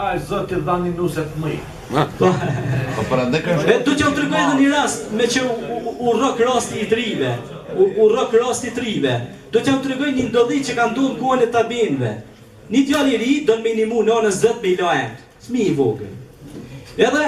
Ai zoti dha një nuse të mirë. Po. Po prandaj kanë E do t'jau tregoj edhe një rast, me që u, u, u rrok rasti i të rive. U, u rrok rasti i të rive. Do t'jau tregoj një ndodhi që ka ndodhur në kohën e tabiinëve. Një djalë i ri don me i nimu nënës vet me i la enët. Fëmijë i vogël. Edhe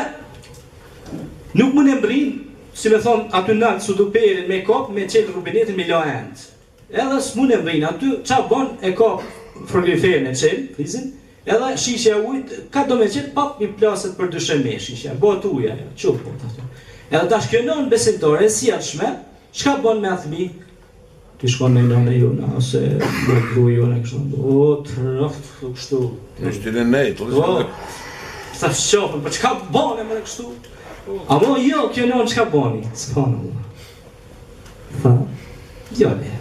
nuk mund e mbrin, si me thon, aty nalt suduperin me kap, me çel rubinetin me la enët. Edhe s'mund e mbrin aty, ça bon e kap frigoriferin e çel, frizin, edhe shishja e ujit, ka do me çel, pap i plaset për dysheme shishja, bëhet ujë ajo, çu bëhet aty. Edhe tash kjo nënë besimtare e sjellshme, çka bon me atë fëmijë? Ti shkon me nënë jona ose me grua jona kështu. O të rroft kështu. Në shtyrën ne, po. Po. Sa shqopën, po çka bën më kështu? Amo jo, kjo nënë çka bani? Subhanallah. Tha, djali,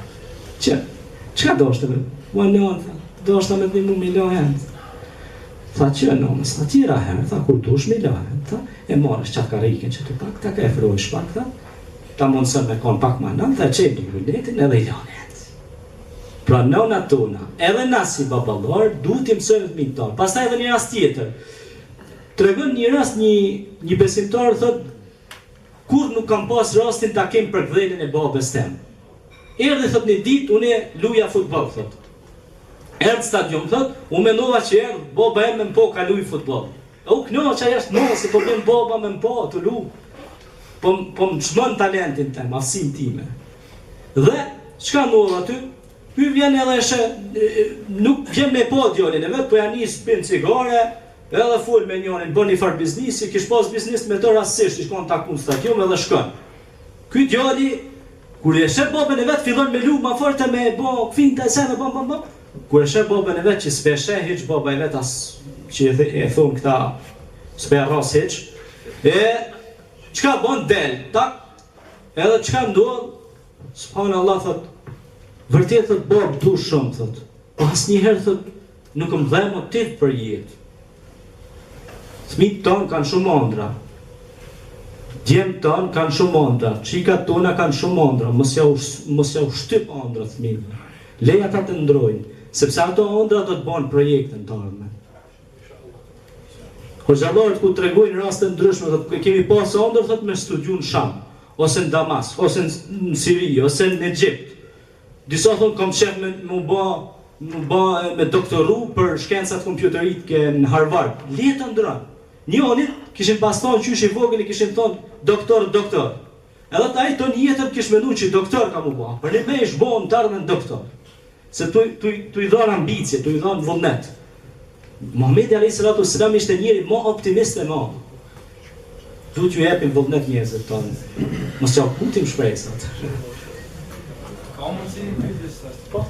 që, çka doshte me, ua nënë, tha, doshta me të nimu me la enët. Tha, që nënës, tha, tjera herë, tha, kur dush me la enët, tha, e marrësh qatë karriken që të pak, ta ka e frojsh pak, tha, ta mundëson me konë pak ma nalt, tha, e çel rubinetin edhe i lan enët. Pra nënat tona, edhe na si baballar, duhet t'i mësojmë fëmijët tanë. Pastaj edhe një rast tjetër. Tregon një rast një një besimtar thotë Kurrë nuk kam pas rastin ta kem përkëdheljen e babës tem. Erdhi thotë një ditë unë luja futboll thotë. Erdh në stadium thotë, u mendova që erdh baba em me më pa ka luj futboll. E u kënaqa jashtë mase po vjen baba me më pa tu lu. Po po më çmon talentin tem, aftësinë time. Dhe çka ndodh aty? Ky vjen edhe e sheh, nuk vjen me pa djalin e vet, po ja nis pin cigare, Edhe fol me njonin, bën një farë biznisi, kish pas biznis me të rastësisht, ish kon taku në stadium edhe shkon. Ky djali kur e sheh babën e vet fillon me lu ma fort e me bo finta e sene bam bam bam. Kur e sheh babën e vet që s'pe sheh hiç baba e vet as që e, e thon këta s'pe rras hiç. E çka bon del, tak. Edhe çka ndodh? Subhanallah thot, vërtet thot babë du shumë thot. Po asnjëherë thot Nuk më dhe motiv për jetë. Fëmijët tanë kanë shumë andra. Djemtë tanë kanë shumë andra, çikat tona kanë shumë andra, mos ja u mos ja u shtyp andrat fëmijëve. Lej ata të ëndrrojnë, sepse ato andra do të bëhen projekte në të ardhmen. Hoxhallarët ku tregojnë raste ndryshme, thotë kemi pas ëndërr thotë me studiu në Sham, ose në Damask, ose në Siri, ose në Egjipt. Disa thonë kam qef me mu ba mu ba me doktoru për shkencat kompjuterike në Harvard. Le të ëndrron. Njonit kishin pas thonë qysh i vogël i kishin thonë doktor doktor. Edhe ai ton jetën kish menu që doktor ka mu ba. Për një me ish bo në të ardhmen doktor. Se tu tu tu i dhënë ambicie, tu i dhënë vullnet. Muhamedi alayhi salatu wasalam ishte njeri më optimist e madh. Duhet t'ju jepim vullnet njerëzve tonë. Mos ja këputim shpresat. Ka mundësi një pyetje? Po.